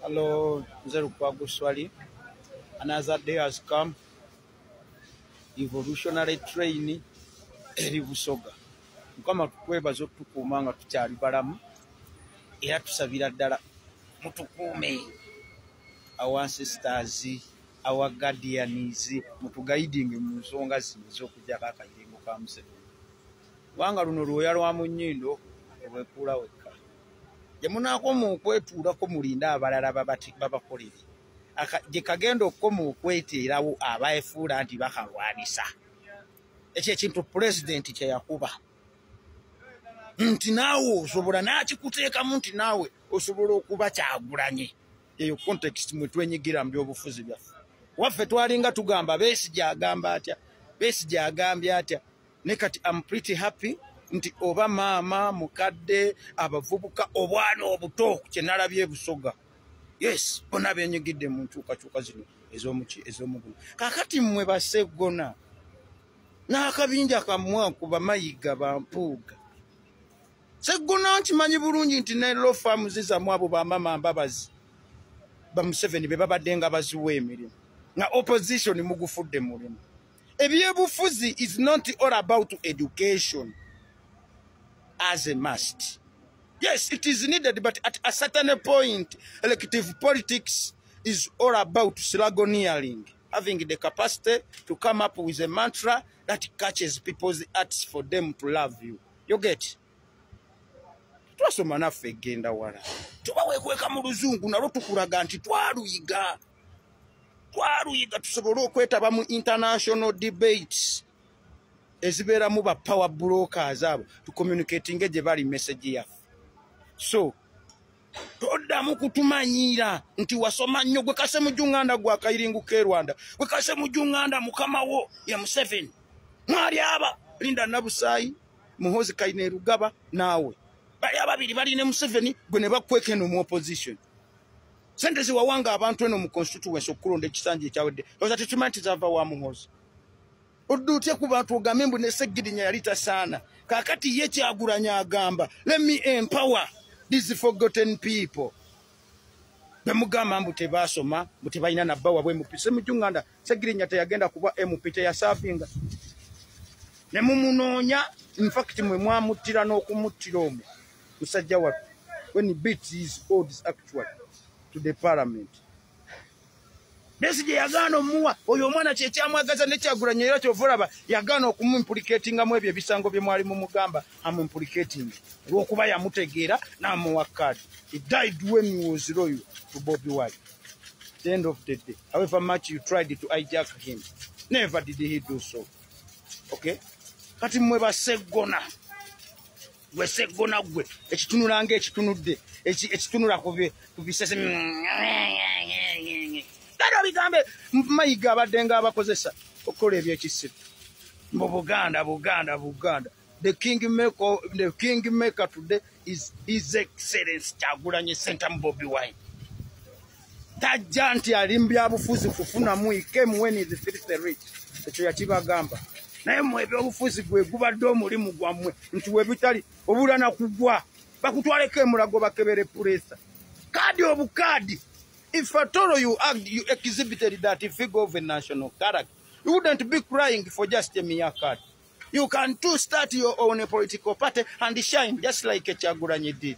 Hello, nze Lukwago Swali. Another day has come. Evolutionary train eri Busoga. Mukama tukwebaza okutukuuma nga tukyali balamu, era tusabira ddala mutukuume. Our ancestors, our guardians, mutuguiding mu nsonga zino ez'okuggyako akayiringo ka Museveni. Kubanga luno lwoya lwa mu nnyindo olwekuula wekka. Gye munaakoma okwetuulako mulinde abalala babakolere. Gye kagenda okukoma okweteerawo abeefuula nti bakalwanisa. Ekyo ekintu pulezidenti kye yakuba. Nti naawe osobola n'akikuteekamu nti naawe osobola okuba Kyagulanye. Eyo context mwe twenyigira mu byobufuzi byaffe. Waffe twalinga tugamba Besigye agamba atya, Besigye agambye atya. Ne kati am pretty happy nti oba maama mukadde, abavubuka, obwana obuto kye nalabye Busoga. Yes, bonna benyigidde mu nkyukakyuka zino ez'omuki ez'omuguno. Kaakati mmwe baseggona n'akabinja kammwe ku bamayiga bampuuga. Seggona nkimanyi bulungi nti ne law firms zammwe abo bamama Mbabazi ba Museveni be babadde nga baziwa emirimu, nga opposition mugufudde mulimu. Ebyobufuzi is not all about education as a must. Yes, it is needed, but at a certain point, elective politics is all about sloganeering, having the capacity to come up with a mantra that catches people's hearts for them to love you. You get? Twasoma naffe egenda wala. Tuba weekweka mu luzungu nalwo tukulaga nti twaluyiga. Twaluyiga tusobole okwetaba mu international debates ezibeeramu ba power brokers abo tucommunicatinge gye bali message yaffe. So toddamu kutumanyiira nti wasoma nnyo. Gwe Kasemujunganda, gwe akayiringu k'e Rwanda, gwe Kasemujunganda, mukama wo ye Museveni. Mwali aba Linda Nabusaayi, Muhozi Kainerugaba, naawe bali ababiri balina Museveni, gwe ne bakweka eno mu opposition. Sente ziwawanga abantu eno mu constituency okulonda ekisanja ekyawedde, oza tetumanyi nti zava wa Muhozi. Odde otya ku bantu ogambe mbu ne Segirinya yali tasaana? Kaakati ye Kyagulanya agamba, "Let me empower these forgotten people." Bemugamba mbu tebaasoma, mbu tebalina nabba wabwe MP. Semujunganda, Segirinya teyagenda kuba MP, teyasaavinga ne mumunoonya. Infact mwe mwamuttira n'okumuttira omwo musajja wattu when he beat his odds actually to the parliament. Besigye yagaana omuwa oyo omwana kyekyamwagaza nekyagulanya, era kyova olaba yagaana okumuimplicatingamu ebyo ebisango bye mwali mumugamba amuimplicating, olw'okuba yamutegeera n'amuwa kaadi. He died when he was loyal to Bobi Wine. The end of the day, however much you tried to hijack him, never did he do so. Okay, kati mmwe baseggona, gwe seggona, gwe ekitunula nga ekitunudde ekitunula ku bisese kale obigambe Mayiga abadde nga abakozesa okukola ebyekisiru mbu Buganda, Buganda, Buganda. The king maker, the king maker today is His Excellence Kyagulanyi Ssentamu Bobi Wine. Tajja nti ali mu byabufuzi kufunamu. He came when he is filthy rich. Ekyo yakibagamba. Naye mmwe ebyobufuzi gwe gubadde omulimu gwammwe nti webitali obulana kugwa bakutwaleko emulago bakebere pressure. Kaadi obukaadi. If at all you act, you exhibited that figure of a national character, you wouldn't be crying for just a mere card. You can too start your own political party and shine just like Kyagulanyi did.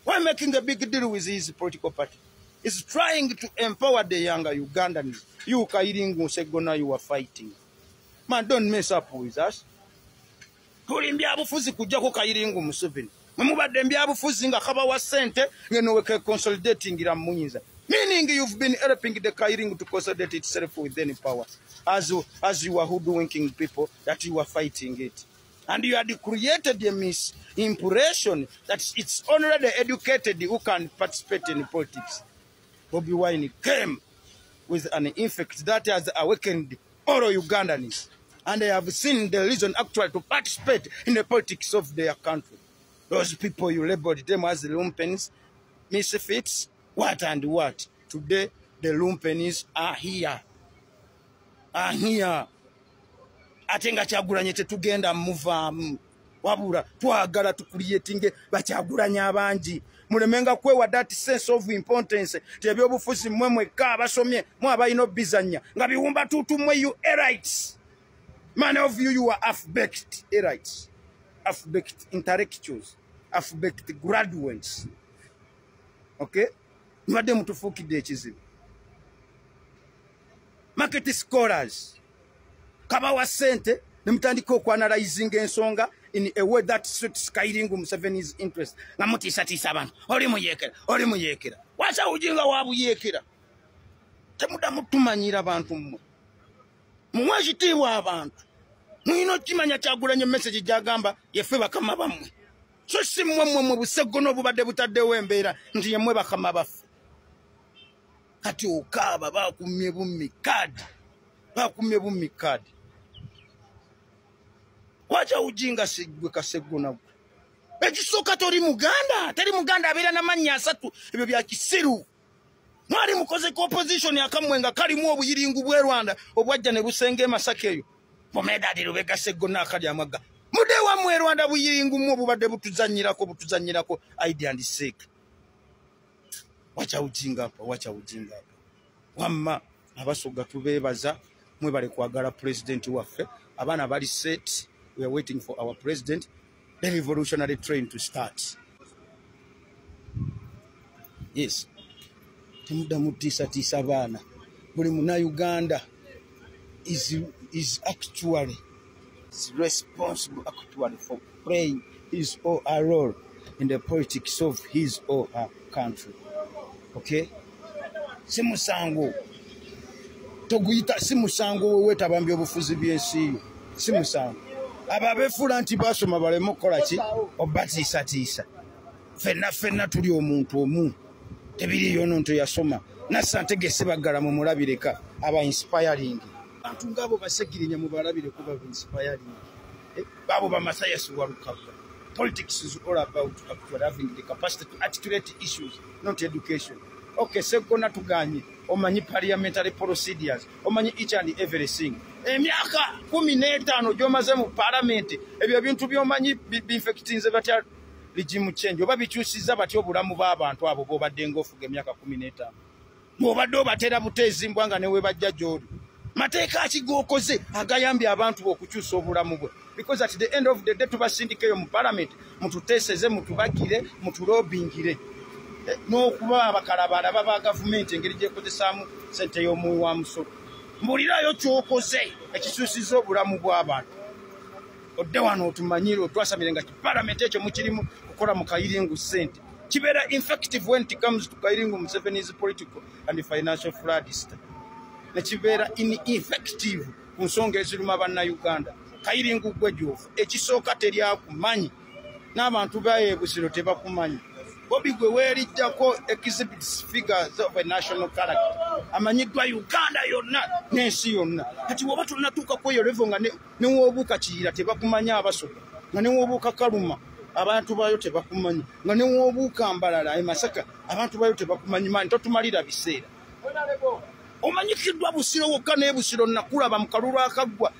Why making a big deal with his political party? He's trying to empower the younger Ugandans. You Kairingu Segona, you are fighting. Man, don't mess up with us. Tuli mbyabufuzi kujjako Kayiringu Museveni. Mwe mubadde mbyabufuzi nga kabawa ssente ngeno weke consolidating muyinza. Meaning you've been helping the Kairingu to consolidate itself within power. As you are hoodwinking people that you are fighting it. And you had created a misimpression that it's only the educated who can participate in politics. Bobi Wine came with an effect that has awakened all Ugandans. And they have seen the reason actually to participate in the politics of their country. Those people you labeled them as the lumpens, misfits, what and what. Today, the lumpens are here. Are here. Ate nga Kyagulanye tetugenda muvaamu. Wabula twagala tucreatinge bakyagulanya abangi. Mulemenga kwewa that sense of importance. Ti ebyobufuzi mmwe mwekka abasomye mwe abalina obizannya nga biwumba tutu mmwe, you elites. Many of you, you are half-baked elites, half-baked intellectuals, half-baked graduates. Okay? Mubadde mutufuukidde ekizibu. Market scholars. Kabawa ssente ne mutandika okuanalyzinga ensonga in a way that suits Kairingu Museveni's interest. Nga mutiisatiisa abantu. Oli muyeekera, oli muyeekera. Wacha ujinga wa buyeekera. Temuddamu tumanyira bantu mmwe. Muwe ekitiibwa abantu. Mulina okukimanya Kyagulanye message gy'agamba yeffe bakama bammwe. So si mmwe mmwe mmwe buseggono obubadde butaddewo embeera nti ye mmwe bakama baffe. Kati okaaba bakumye bummi kaadi. Bakumye bummi kaadi. Wacha ujinga sigwe kaseggona gwe. Ekisooka toli Muganda, teri Muganda abeera n'amannya asatu, ebyo bya kisiru. Mwali mukoze ku opposition akammwe nga kalimu obuyiringu bw'e Rwanda obwajja ne busenga e Masaka eyo. Pomedadi Lubega Sseggona akali amagga. Mudde wammwe e Rwanda buyiringu mmwe obubadde butuzannyirako butuzannyirako ID and sake. Wacha ujinga hapa, wacha ujinga hapa. Wamma Abasoga tubeebaza mwebale kwagala president waffe. Abaana bali set. We are waiting for our president, the revolutionary train to start. Yes. Temuddamu tiisatiisa baana. Buli munnayuganda is actually is responsible actually for playing his or her role in the politics of his or her country. Okay? Si musango. Toguyita si musango weweetaba mu byobufuzi by'ensi yo. Si musango. Abo abeefuula nti baasoma baleme okukola ki? Obatiisatiisa. Ffenna ffenna tuli omuntu omu. Tebiriiyo ono nti yasoma. Nassa Ntegese Baggala mumulabireka aba inspiring. Abantu ng'abo Basegirinya mubalabireko baba inspiring. Baabo Bamasayasi Walukagga. Politics is all about actually having the capacity to articulate issues, not education. Okay, Sseggona tuganye, omanyi parliamentary procedures, omanyi each and everything. Emyaka 15 gy'omaze mu parliament, ebyo ebintu by'omanyi binfectinze batya regime change, oba bikyusizza batya obulamu bw'abantu abo b'obadde ng'ofuga emyaka 15. Bw'obadde obatera buteezimbwa nga ne we bajja gy'oli. Mateeka ki g'okoze agayambye abantu okukyusa obulamu bwe? Because at the end of the day tubasindikeyo mu parliament, mututeeseze, mutubagire, mutulobingire. N'okuba abakalabala baba gavumenti engeri gy'ekozesaamu ssente y'omuwi wa musolo. Mbulirayo ky'okoze ekisuusizza obulamu bw'abantu. Odde wano otumanyire otwasamire nga kipalamenti ekyo mukirimu kukola mu Kayiringu ssente. Kibeera effective when it comes to Kayiringu Museveni's political and financial fraudster. Ne kibeera ineffective ku nsonga eziruma bannayuganda. Kayiringu gwe gy'ofa. Ekisooka teryakumanyi n'abantu bayo e Busiro tebakumanyi. Bobi gwe weerijjako exhibits figures of a national character. Amanyiddwa Uganda yonna n'ensi yonna. Kati bw'oba tonnatuuka ku eyo level nga ne w'obuuka Kiyira tebakumanya Abasoga, nga ne w'obuuka Kaluma abantu baayo tebakumanyi, nga ne w'obuuka Mbarara e Masaka abantu baayo tebakumanyi, mani totumalira biseera. Omanyikiddwa Busiro wokka n'e Busiro nakulaba mu kalulu akaggwa,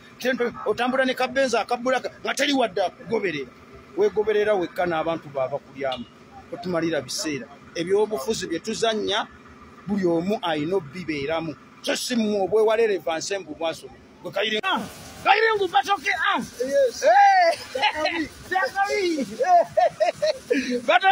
otambula ne kabenzi akabulaka nga teri wadde akugoberera. Weegoberera wekka n'abantu baabakulyamu. Otumalira biseera. Ebyobufuzi bye tuzannya buli omu alina obbibeeramu. So si mmwe obwewa relevance mbu mwasoma. Gwe Kayiringu. Kayiringu batoke ah. Yes. Hey. Batoke.